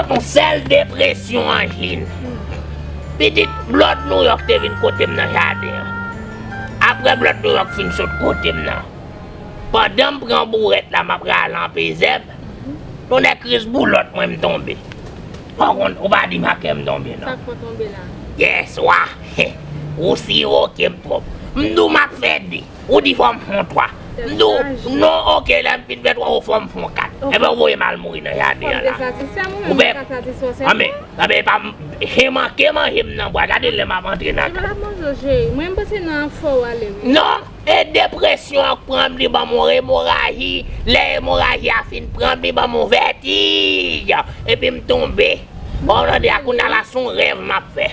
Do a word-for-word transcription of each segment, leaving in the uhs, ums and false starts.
Yon sèl depresyon, Angeline. Pitit, Blood New York te vin kote m nan jaden an. Apre Blood New York fin sot kote m nan, pandan m pran bourèt la, m ap rale anpe zèb, tonnè kriz boulòt mwen m tonbe. Ou konn, ou pa di m a kè m tonbe, non. Sa k fè w tonbe la? Yès, wa. Ou siroke m twòp. M di w m ap fè de. Ou di fò m fè yon twa. M di w, non, oke, lè m fin fè twa, ou fò m fè yon kat. Ebyen, ou voye m al mouri nan jaden an la. Ou bè, anben, anben, pa m, chen manke manje m nan bwa. Gade lè m ap antre nan kay. Mwen, m panse nan fò w ale, wi. Non, e depresyon an k pran m, li ban m yon emoraji. Lè emoraji a fin pran m, li ban m yon vètij. Epi m tonbe. Bon, tande, a kounye a la, se yon rèv m ap fè.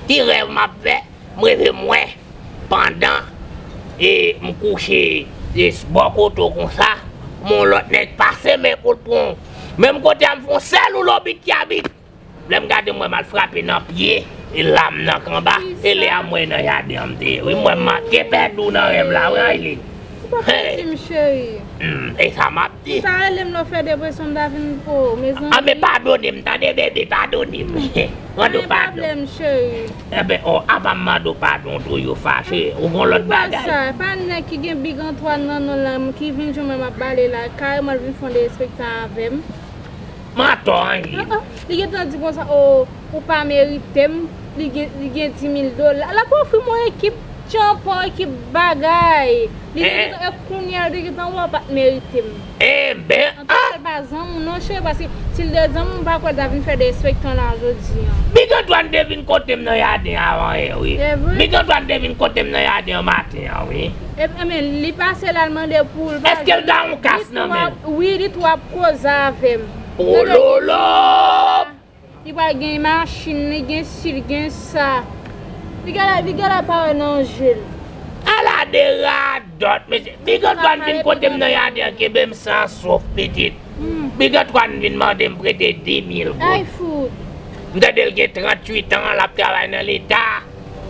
Ki rèv m ap fè? M reve m wè pandan e m kouche e bò kote w konsa, m wè yon lòt nèg pase men pou l pran w. Menm kote a m fè yon sèl ou lobit ki abit. Lè m gade m wè m al frape nan pye e lam nan k anba. E lè a m wè nan jaden an m te ye. Wi, m wè m manke pèdi w nan rèv la, wi, Angeline. Ou pa konn di m, cheri. Hmm, e sa m ap di. Sa rele m lè w fè depresyon, m ta vin, o, mezanmi. Anben, padone m, tande, bebe, padone m. Mande w padon. Anyen pwoblèm, cheri. Enben, o, apa m mande w padon tou, yo fache. Ou gon lòt bagay? Ki bagay sa? Pa nèg ki gen Big Antoine nan non l la, ki vin jwenn mwen, m ap bale la, kareman l vin fè yon derespektan avè m. Mantò, Angeline. Ah, ah. Li gentan di konsa, o, ou pa merite m. Li gen, li gen dis mil dola. L ap ofri m yon ekip tchanpan, ekip bagay. Li te gentan, e kounye a, li te gentan wè w pa t merite m. Enben, an. Antouka, l pa zanmi w non, cheri, paske si l te zanmi w, m pa kwè l ta vin fè derespektan la jodi a. Big Antoine te vin kote m nan jaden avan yè, wi. Se vre? Big Antoine te vin kote m nan jaden an maten an, wi. E, e, men, li pase la, l mande pou l pa. Èske l gen yon kas nan men l? Wi, li tou ap koze avè m. Ololo! Li pral gen machin, li gen si, li gen sa. Li genlè, li genlè pa wè nan je l. Ala de radòt, mesye. Big Antoine vin kote m nan jaden an, kenbe m san souf, pitit. Hmm. Big Antoine vin mande m prete dis mil goud. Ay, fout. M tande l gen tranntuit an, l ap travay nan Leta.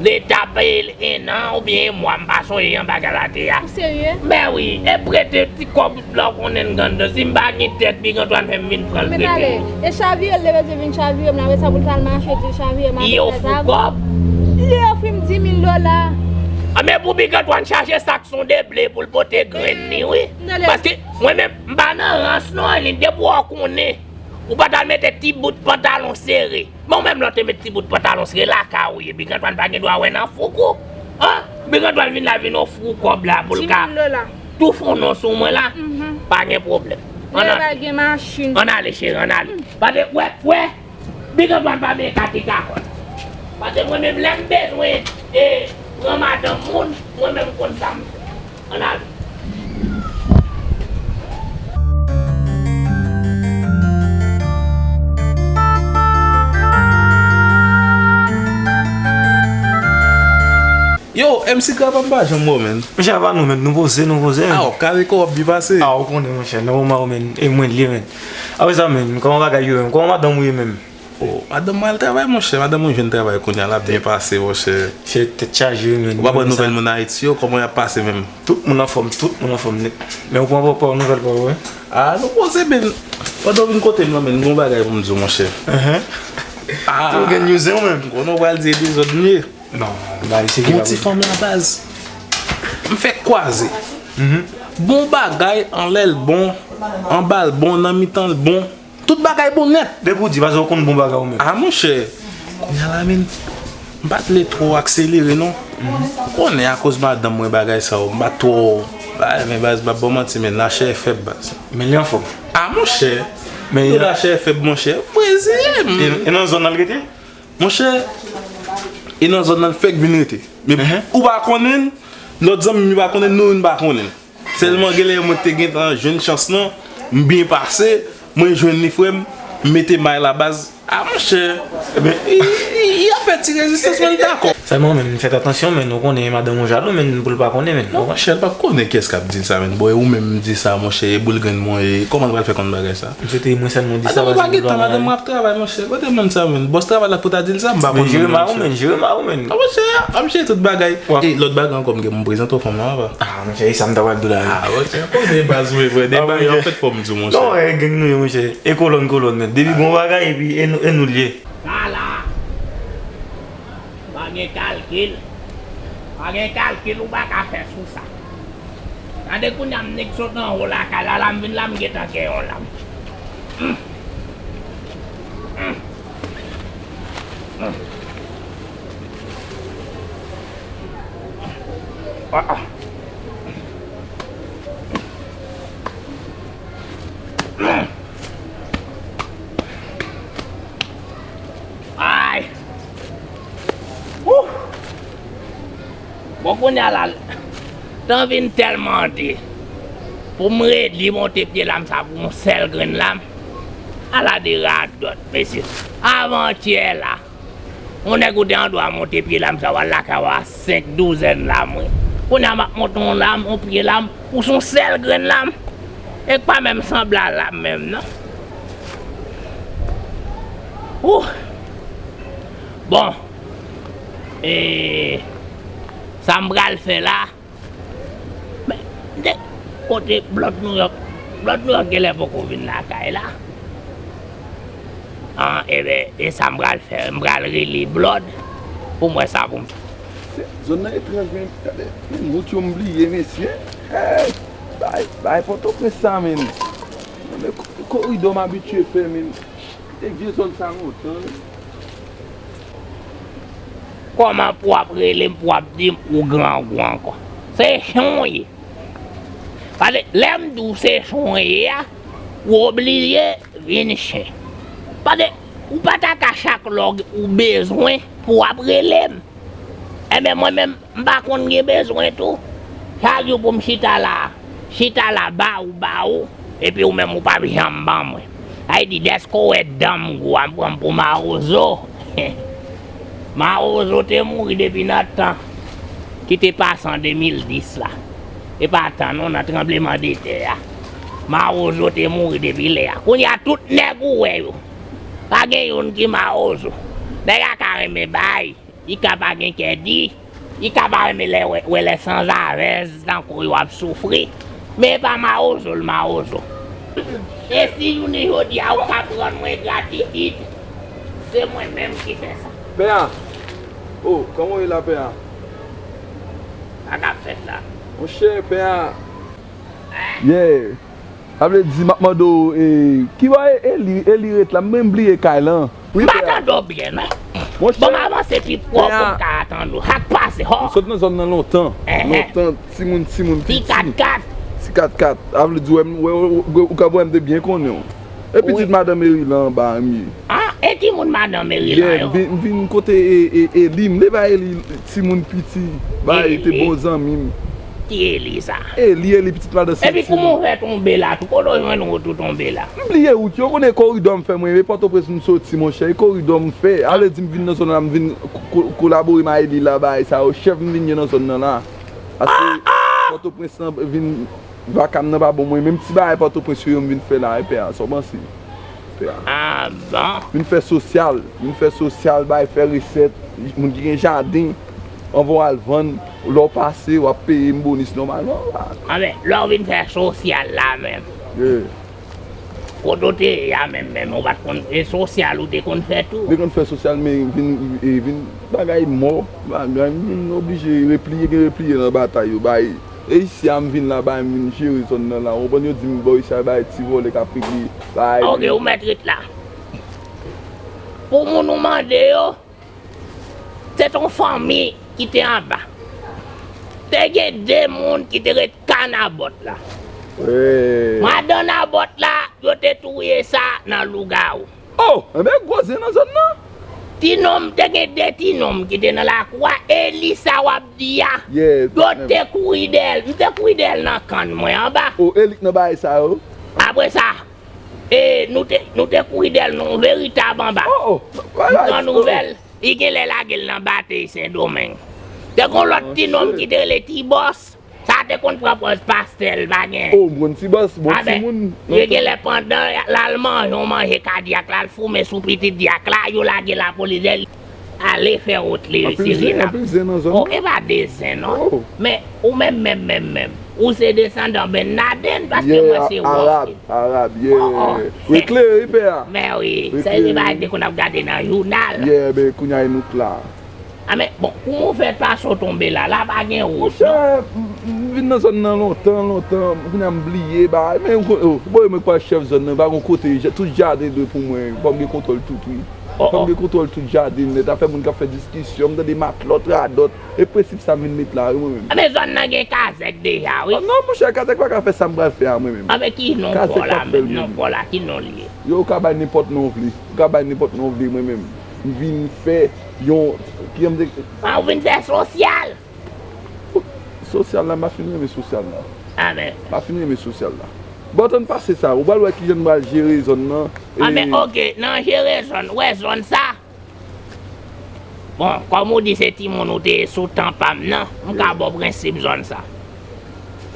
Leta peye l en an oubyen en mwa, m pa sonje jan bagay la te a. Ou serye? Ben wi, e prete ti kòb la w konnen n grann dan. Si m pa gen tèt, Big Antoine fè m vin pran l prete. Men talè, e chavire l, leve di vin chavire m la, apre sa pou l t al mache, di l chavire m, apre sa. Li ofri w kòb? Li ofri m dis mil dola. A, men pou Big Antoine chache sak son de ble pou l pote grenn li, wi. Paske mwen menm, m pa nan rans non, Angeline, depi w konnen, ou pa t al mete ti bout pantalon sere. Bon, menm lè w te met ti bout pantalon sere lakay ou ye, Big Antoine pa gen dwa wè nan fouk ou. An? Big Antoine vin la vin ofri w kòb la pou l ka tou fè yon non sou mwen la. Pa gen pwoblèm. Ann ale. Ann ale, cheri, ann ale. Paske, wè, wè, Big Antoine pa byen kati kakòt. Paske mwen menm, lè m bezwen, e, pran madanm moun, mwen menm m konn sa m fè. Ann ale. Yo, M C Grapa m pa janm wè w, menn. Monchè, apa nou, menn? Nou poze, nou poze, menn. A, w kare kò w ap byen pase. A, ou konnen, monchè, nan moman yo, menn, e mwen l ye, menn. Apre sa, menn, kòman bagay yo, menn? Kòman madanm ou ye, menn? O, madanm mwen al travay, monchè. Madanm mwen jwenn travay kounye a, l ap byen pase, monchè. Se tèt chaje, wi, menn. Ou pa pran nouvèl moun Ayiti yo, kòman y ap pase menm? Tout moun anfòm, tout moun anfòm nèt. Men ou pran pa, pa nouvèl pa ou, wi? A, nou poze, menn. Pandan w vin kote m nan, menn, m gon bagay pou m di w, monchè. Enhen. A. Ou gen news, ou menm? Konnen w pral di e dezòd m ye. Non, bagay serye. Gon ti fanm la baz. M fèk kwaze. Bon bagay, anlè l bon, anba l bon, nan mitan l bon. Tout bagay bon nèt. Depi w di, paske w konn bon bagay ou menm. A, monchè, kounye a la, menn, m pa t vle twò akselere, non. Ou konnen, akoz madanm mwen, bagay sa yo, m pa t twò, bagay, men baz, m p ap ba w manti, menn, lachè fèb, baz. Men li anfòm. A, monchè, men tout lachè fèb, monchè, reziye m. E, e nan zòn nan l rete? Monchè, e nan zòn nan l fèk vin rete. Men ou pa konnen l, lòt zanmi m yo pa konnen l, nou youn pa konnen l. Sèlman, genlè mwen te gentan jwenn chans lan, m byen pase, mwen jwenn li, frè m, m mete may la, baz, Ah, monchè, ebyen, y, y, y ap fè ti rezistans, men l dakò. Sèlman, men, fèt atansyon, men, ou konnen madanm ou jalou, men, pou l pa konnen, men. Non, monchè, l p ap konnen kiyès k ap di l sa, men. Bon, e ou menm m di sa, monchè, e boul grenn mwen, e kòman l pral fè konn bagay sa? M swete mwen sèlman di sa, paske m pa gen tan, madanm mwen ap travay, monchè. Kote m jwenn sa, men? Bòs travay la pou ta di l sa, m pa konn, jere mari w, men, jere mari w, men. Ah, monchè, ap jere tout bagay. E lòt bagay ankò, m gen pou m prezante w fanm nan, apa. Ah, monchè, e sa m ta pral di w la, wi. Ah, monchè, kote baz mwen, vre, de bagay, an fèt, fò m di w, monchè. Non, e, gang nou ye, monchè. E kolòn, kolòn, men. Depi gon bagay, epi e nou, e nou l ye. Sa la, pa gen kalkil. Pa gen kalkil ou pa ka fè sou sa. Gade kounye a m nèk sot anwo lakay la, la m vin la m gentan gen yon lam. Ah, ah. Ay! Wouh! Bon, kounye a la, tan vin tèlman di pou m redi monte pye lam sa pou yon sèl grenn lam. Ala de radòt, mesye. Avantyè la, yon nèg ou te andwa monte pye lam sa, w al lakay ou a senk douzèn lam, wi. Kounye a m ap monte yon lam, yon pye lam, pou s on sèl grenn lam. E k pa menm sanble a lam menm, non. Wouh! Bon. E sa m pral fè la, men, de, kote Blòd Nouyòk, Blòd Nouyòk genlè poko vin lakay la. An, ebyen, e sa m pral fè, m pral rele Blòd pou m wè sa pou m fè. Se, zòn nan etranj, men, gade, men wout yo m bliye, mesye. Hey, bay, bay Pòtoprens sa, men. Men ko-, koridò m abitye fè, men. Kite vye zòn sa lontan, wi. Kòman pou w ap rele m, pou w ap di m ou grangou ankò? Se chen w ye. Paske lè m di w se chen w ye a, ou oblije vin chen. Paske ou pa ta ka chak lè ou bezwen pou w ap rele m. Enben, mwen menm, m pa konn gen bezwen tou. Chak jou pou m chita la, chita la, ba ou, ba ou, epi ou menm ou p ap janm ban mwen. Sa vle di, dèske w wè dan m gwo a, m pran m pou mawozo. Mawozo te mouri depi nan tan ki te pase an de mil dis la. E pa tan non, nan tranbleman de tè a. Mawozo te mouri depi lè a. Kounye a, tout nèg ou wè yo, pa gen youn ki mawozo. Nèg a ka renmen bay. Li ka pa gen kè di, li ka pa renmen lè wè, wè lè sanzavèz tankou yo ap soufri. Men e pa mawozo l mawozo. E si jounen jodi a ou ka pran mwen gratitid, se mwen menm ki fè sa. Pè a. Oh, kòman w ye la, pè a? Sa k ap fèt la? Monchè, pè a. Yeah. Sa vle di, m ap mande w, e, ki bò e, Eli, Eli ret la? M menm bliye kay lan. Wi, m pa tande w byen, non. Bon, m avanse pi pwòp pou m ka tande w. Sa k pase, ho? M sot nan zòn nan lontan. Enhen. Lontan, timoun, timoun, piti. Ti kat kat. Ti kat kat. Sa vle di, wè, m, wè, wè, ou ka wè m te byen konnen w. E pitit madan Meri lan anba a m ye. Ah, e ki moun madan Meri lan yo? Yeah, m vin, m vin kote e, e, Eli, m leve a Eli, timoun piti, ba, e te bon zanmi m. Ki Eli sa? Eli, Eli, pitit madan Santi. Epi kouman w fè tonbe la tou? Kote w jwenn wout ou tonbe la? M bliye wout yo, konnen koridò m fè mwen, e Pòtoprens m soti, monchè, e koridò m fè. Sa vle di m vin nan zòn la, m vin ko-, ko-, kolabore m a Eli la, bagay sa yo, chèf m vin gen nan zòn nan la. Paske Pòtoprens lan vin Vakam nan pa bon mwen, menm ti bagay Pòtoprens yo, yo m vin fè la, e pè a, sa w panse? Pè a. Ah, bon? Vin fè sosyal, vin fè sosyal, bay, fè resèt, moun ki gen jaden, anvan w al vann, lè w pase, w ap peye m bonis nòmalman, la. Ah, men, lè w vin fè sosyal la menm. Yeah. Kote w te ye a menm, menm, ou pa t konn, e sosyal ou te konn fè tou? M te konn fè sosyal, men vin, e vin bagay mò, bagay, m vin oblije repliye, gen repliye nan batay yo, bay. E isi a m vin la, bay, m vin jere zòn nan la. Ou konprann, yo di m bò isi a bay ti vòlè k ap regle, bay. Ok, ou mèt ret la. Pou moun ou mande yo, se t on fanmi ki te anba. Te gen de moun ki te ret Kanabòt la. Wi. Madan Nabòt la, yo te touye sa nan lougawou. Oh, enben gwo zen nan zòn nan. Ti nonm, te gen de ti nonm ki te nan lakou a, e li sa w ap di a. Yeah, yo te kouri dèyè l. M te kouri dèyè l nan kann mwen anba. Oh, e li k nan bagay sa yo. Apre sa, E nou te, nou te kouri dèyè l, non, veritab anba. Oh, oh. Nou pran nouvèl, li genlè lage l nan batey Sendomeng. Te gon lòt ti nonm ki te rele Ti Bòs. Sa te konn pran pòz pastè, l pa gen. Oh, m konn Ti Bòs, bon timoun. Yo genlè pandan l al manje yon manje kadyak la, l foumen sou pitit dyak la, yo lage lapolis dèyè l. Ale fè wout li, Sirina. Anpil zen nan zòn nan. Oh, e pa de zen, non. Men, ou menm, menm, menm, menm. Ou se desandan Ben Laden, paske mwen se Wòb. Arab, Arab, yeah. Ou eklere, wi, pè a. Men wi, se li bagay te konn ap gade nan jounal. Yeah, ben, kounye a e nou k la. A, men, bon, kouman w fè pase w tonbe la? La pa gen wout, non? Monchè, m, m vin nan zòn nan lontan, lontan. Kounye a m bliye bagay. Men, oh, bon, mwen kwa chèf zòn nan, pa gon kote, tout jaden dwe pou mwen. Fò m gen kontwòl tout, wi. Fò m gen kontwòl tout jaden nèt. Afè moun k ap fè diskisyon, m tande matlòt, radòt. E prensip sa m vin met la, wi, mwen menm. Anben, zòn nan gen kazèk deja, wi. Oh, non, monchè, kazèk pa ka fè sa m pral fè a, mwen menm. Anben, ki non pa w la menm? Non pa w la, ki non l ye? Yo, ou ka bay nenpòt non w vle. Ou ka bay nenpòt non w vle, mwen menm. M vin fè yon, ki jan m te... A, ou vin fè sosyal? Sosyal la, m pa fin renmen sosyal la. Anben. M pa fin renmen sosyal la. Bon, antann pase sa, ou pral wè ki jan n pral jere zòn nan. Anben, oke, nan jere zòn, ou wè zòn sa? Bon, kòm ou di se timoun ou te ye sou tan pa m nan, m ka ba w prensip zòn sa.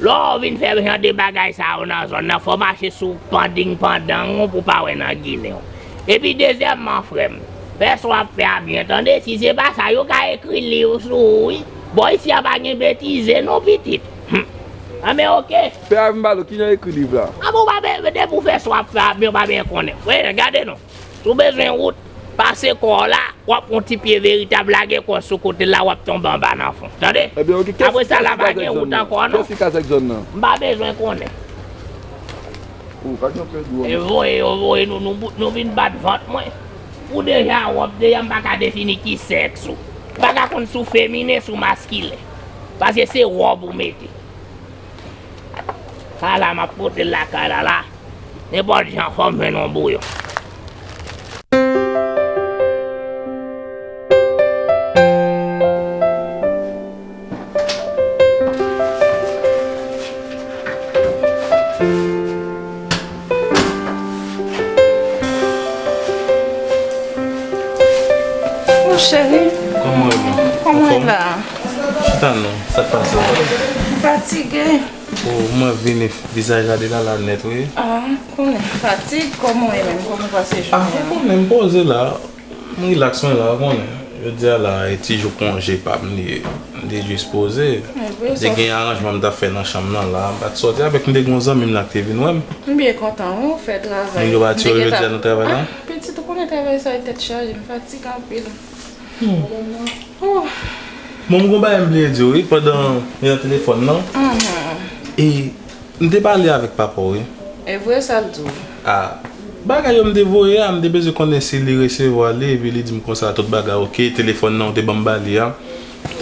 Lè w vin fè jan de bagay sa yo nan zòn nan, fò w mache sou panding pandang ou pou w pa wè nan ginen w. Epi dezyèmman, frè m, fè sa w ap fè a byen tande, si se pa sa, yo ka ekri liv sou ou, wi. Bò isi a pa gen betize non, pitit. Humm. Anben, oke. Pè a vin pale w, ki jan ekri liv la? Anben, ou pa be-, depi w fè sa w ap fè a byen, ou pa byen konnen. Wi, gade non. Si w bezwen wout, pase kò w la, w ap pran ti pye veritab, lage kò w sou kote l la, w ap tonbe anba nan fon. Tande? Ebyen, oke. Apre sa, la pa gen wout ankò, non. Kiyès ki kazèk zòn nan? M pa bezwen konnen. Oh, pa gen anpil dwo. E voye yo voye nou, nou, nou vin bat vant mwen. Ou deja wòb, deja m pa ka defini ki sèks ou. M pa ka konn si w feminen, si w maskilen. Paske se wòb ou mete. Sa la, m ap pote l lakay la, la. Nenpòt jan, fò m jwenn yon bouyon. Mon cheri. Kòman w ye, man? Kòman w ye la? Chita non, sa k pase? M fatige. Oh, mwen vini, vizaj la delala nèt, wi. Ah, konnen fatig, kòman w ye menm? Kòman w pase jounen an? Ah, ou konnen, m poze la. M rilaks mwen la, ou konnen. Jodi a la, e ti jou konje pa m li ye. M te jis poze. M te gen aranjman m t ap fè nan chanm nan la. M pa t sòti avèk, m te gen yon zanmi m la ki te vin wè m. M byen kontan, wi, ou fè travay. Moun yo pa ti yo jodi a nan travay la? Ah, pitit, ou konnen travay sa yo tèt chaje, m fatige anpil. Hmm. Oh. Bon, m gon bagay m bliye di w, wi, pandan m nan telefòn nan. Mhm. E m te pale avèk papa w, wi. E vre sa l di w? Ah, bagay yo m te voye a, m te bezwen konnen si li resevwa li, epi li di m konsa tout bagay oke, telefòn nan ou te ban m ba li a.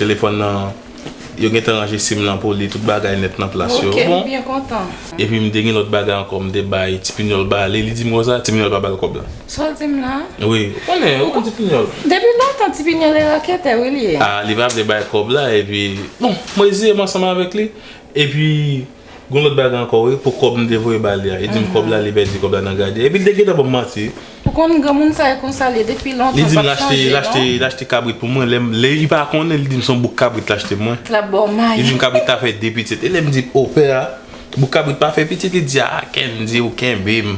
Telefòn nan, yo gentan ranje sim lan pou li, tout bagay nèt nan plas yo. Oke, m byen kontan. Epi m te gen lòt bagay ankò, m te bay ti pinyòl ba li, li di m konsa, ti pinyòl pa ba l kòb la. Sa w di m la? Wi, ou konnen, ou konn ti pinyòl. Depi lontan, ti pinyòl e raketè, wi, li ye. Ah, li pa vle bay kòb la, epi, bon, mwen reziye m ansanm avèk li. Epi, gon lòt bagay ankò, wi, pou kòb m te voye ba li a. Li di m kòb la, li pèdi kòb la nan gadyen. Epi, li te gentan ban m manti. Ou konn granmoun sa e konsa li ye depi lontan, li di m l achte, l achte, l achte kabrit pou mwen. Lè m, lè li pa konnen, li di m se yon bouk kabrit l achte mwen. L ap ba w may. Li di m kabrit la fè de pitit. E lè m di, o, pè a, bouk kabrit pa fè pitit, li di, a, Kendy, ou kenbe m.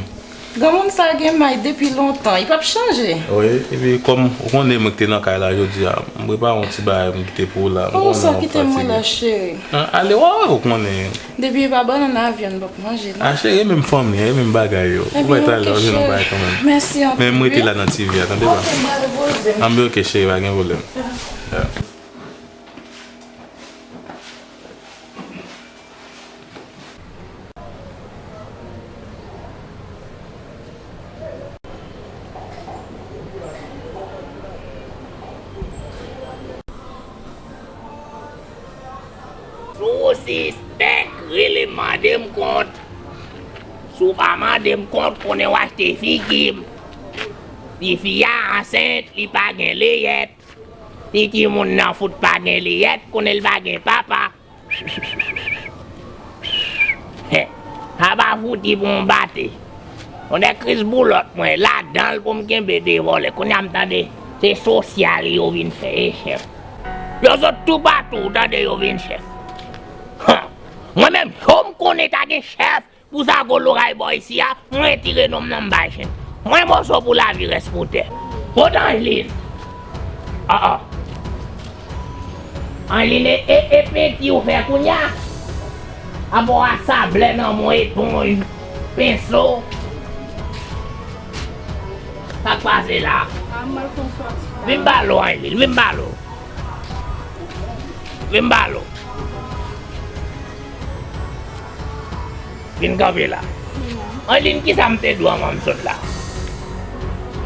Granmoun sa gen may depi lontan, li p ap chanje. Wi, epi kòm ou konnen mwen ki te nan kay la jodi a, m prepare yon ti bagay m kite pou ou la. Oh, sa kite mwen la, cheri. Ah, ale, wè, wè, ou konnen. Depi e pa bannann avyon, n p ap manje, non. Ah, cheri, e menm fanmi an, e menm bagay yo. Ou wè talè, ou jwenn yon bagay kanmenm. Mèsi anpil. Men m rete la nan T V a, tande pa? Oke, m pral repoze m. Anben, oke, cheri, pa gen pwoblèm. Yeah. Si w sispèk, rele m, mande m kont. Si w pa mande m kont, konnen w achte figi m. Tifi a ansent, li pa gen leyèt. Si timoun nan fout pa gen leyèt, konnen l pa gen papa. Apa fouti pou yon bate. Yon nèg kriz boulòt mwen, ladan l pou m kenbe de vòlè. Kounye a m tande, se sosyal yo vin fè, e chèf. Yo sot toupatou, ou tande yo vin chèf. Han! Mwen menm, cho m konnen ta gen chèf pou sa gwo loray bò isi a, mwen retire non m nan m bay chen. Mwen moso pou lavi rès pou tè. Kot Angeline? Ah, ah. Angeline, e, e, e penti ou fè kounye a? Abò a sablè nan men w, eponj, penso. Sa k pase la? Vin ba l o, Angeline, vin ba l o. Vin ba l o. Vin kanpe la. Angeline, kisa m te di w anvan m sot la?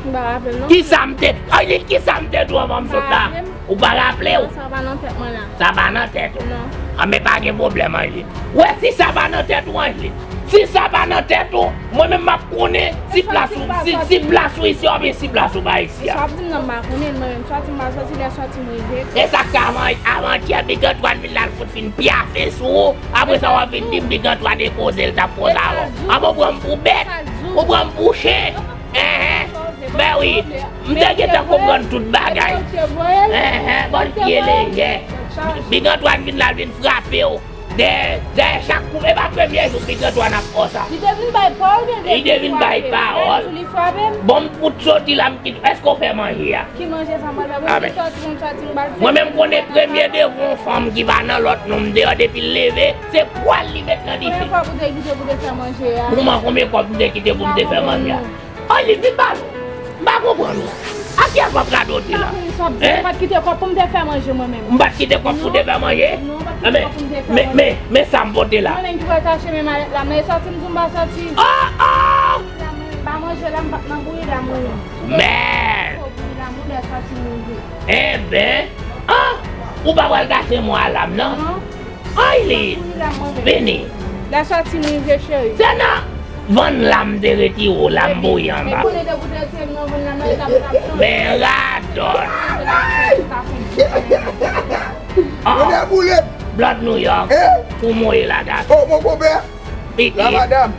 M pa raple m non. Kisa m te, Angeline, kisa m te di w anvan m sot la? Ou pa raple w? Non, sa pa nan tèt mwen la. Sa pa nan tèt ou? Non. Anben, pa gen pwoblèm, Angeline. Wè, si sa pa nan tèt ou, Angeline, si sa pa nan tèt ou, mwen menm m ap konnen si plas ou, si, si plas ou isi oubyen si plas ou pa isi a. Sa w ap di m nan, m pa konnen l, mwen menm. Sòti m pa sòti, lè sòti m rive. E sa k avan, avantyè, Big Antoine vin la, l fout fin pyafe sou ou. Apre sa, w ap vin di m Big Antoine e koze l t ap koze avè w. Anben, ou pran m pou bèt? Ou pran m pou chen? Enhen. Ben wi, m te gentan konprann tout bagay. Enhen, bann pye lejè. Big Antoine vin la, l vin frape w. Dèyè, dèyè chak kou, e pa premye jou Big Antoine ap fè w sa. Li te vin bay pa w oubyen li te vin frape m? Li te vin bay pawòl. Li frape m? Bon, m fout soti la, m kite. Èske w fè manje a? Ki manje sa m pral fè? Mwen m te sòti, mwen m sòti, m pral fè. Mwen menm konnen premye devan yon fanm ki pa nan lòt nonm deyò, depi l leve, se pwal li met nan dife. Konbyen fwa pou te kite pou te fè manje a? Kouman, konbyen kòb m te kite pou m te fè manje a? Angeline, vin ba nou. M pa konprann ou. A kiyès w ap radote la? Sa vle di, m pa t kite kòb pou m te fè manje mwen menm. M pa t kite kòb pou te fè manje? Non, m pa t kite kòb pou m te fè manje. Men, men, men sa m pote la. Mwen menm ki pral kache men malèt la, m nan e sòti m di w m pa sòti. Oh, oh! M pa manje la, m pa t nan bouyi la mwen menm. Men! Bouyi la mwen lè sòti m rive. Enben, ah! Ou pa pral kache mwen a la m nan? Non. Angeline, vini. Lè sòti m rive, cheri. Se nan vann la m te retire w la, m bouyi anba. Men konnen depi w te retire m nan vann la, nan eta m t ap chanje. Men radòt. Mwen te boule. Blood New York. Ou mouri la, gason. Oh, mon konpè. Pitit. La madam.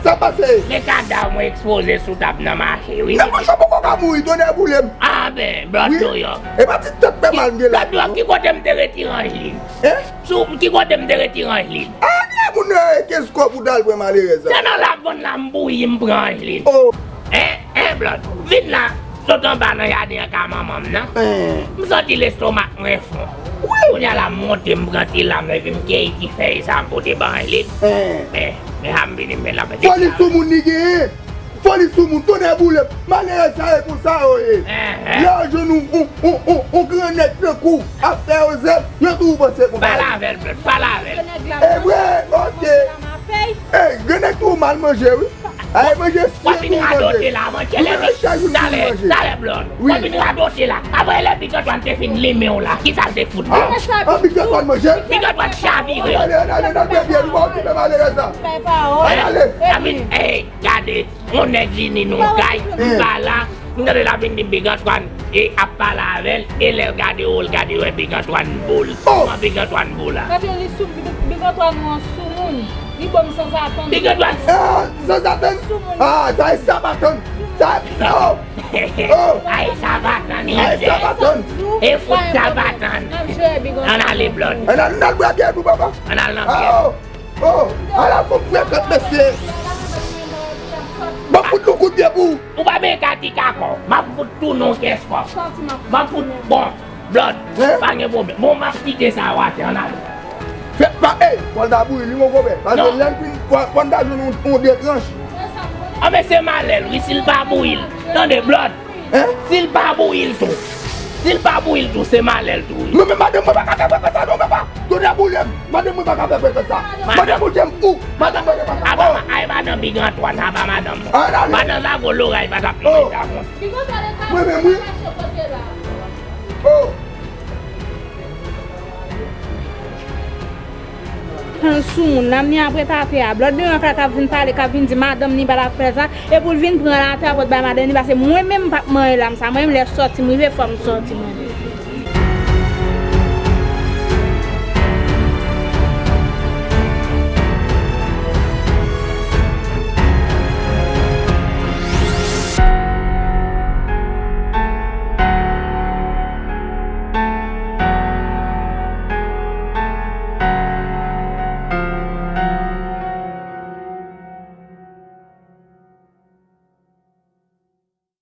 Sa pase? Men kadav mwen ekspoze sou tab nan mache, wi. Men kòchon poko ka mouri, tonnè boule m. Ah ben, Blood New York. E pa ti tèt fè mal m gen la. Blood New York, ki kote m te retire Angeline? Hein? Sou ki kote m te retire Angeline? Ah, gen moun nan kenz kòb ou t al pran malerèz la. Se nan lavann la m bouyi m pran Angeline. Oh. Hein, hein, Blood. Vin la. Sot anba nan jaden an ka manman m nan. Hein. M santi lestomak mwen fon. Wi. Kounye a la m monte m pran ti lam epi m keyi ti fèy sa m pote ban Angeline. Hein. Men, men sa m vini m met la. Foli sou moun li genyen. Foli sou moun, tonnè boule m. Malerèz sa e konsa yo ye. Lè yo jwenn yon, yon, yon, yon, yon gran nèg tankou w ap fè yo zèb, yo tou panse konsa. Pale avè l, Blood, pale avè l. E vre, ok. Ey, gran nèg tou mal manje, wi. Ay, manje si yo tou manje. Manje chak jou li manje. Talè, talè, Blood. Wi. W ap vin radote la. Apre lè Big Antoine te fin limen w la, kisa l te fout la? An Big Antoine manje. Big Antoine chavire. Ale, ale, ale, nan bèbye, nou pa okipe malerèz la. Bay pawòl. Ale. Ey, gade. Yon nèg vini nan kay, m pa la, m tande l ap vin di Big Antoine, e ap pale avè l, e lè l gade w, l gade wè Big Antoine boule. Kòman Big Antoine boule la? Paske li sou, Big Antoine yon soumoun, li bon m sanzatann. Big Antoine. Ah, sanzatann? Soumoun. Ah, sa e sabatann. Sa e, oh. Oh. Ay, sabatann, ay, sabatann. E fout sabatann. Ann ale, Blood. Ann al, ann al bwè byè nou, papa. Ann al nan byè. Oh. Oh, ala fòk frekant, mesye. Ban m fout nou kout pye pou ou. Ou pa menm ka di kakò. M ap fout tounen w kenz kòb. M ap fout, bon, Blood, pa gen pwoblèm. Bon, m ap kite sa w atè, ann ale. Fèt pa, ey, fò l ta bouyi li, mon konpè. Paske lè l fin, fò, fò n ta jwenn yon, yon de tranch. Anben, se malè l, wi, si l pa bouyi l. Tande, Blood. Hein? Si l pa bouyi l tou. Si l pa bouyi l tou, se malè l tou, wi. Non, men madanm mwen pa ka fè frekans sa, non, papa. Tonnè boule m. Madanm mwen pa ka fè frekans sa. Madanm ou, jem ou. Madanm mwen pa ka. Apa, ay, madanm Big Antoine, apa madanm mwen. Madanm sa gwo loray pa t ap mete sa konsa. Mwen menm, wi. Oh. Tan sou moun, lam ni apre tate a. Blood New York la k ap vin pale, k ap vin di madanm ni pa t ap fè sa. Epi l vin pran l atè a pou l bay madanm ni, paske mwen menm m p ap manyen lam sa. Mwen menm lè sòti m rive fò m sòti mwen menm.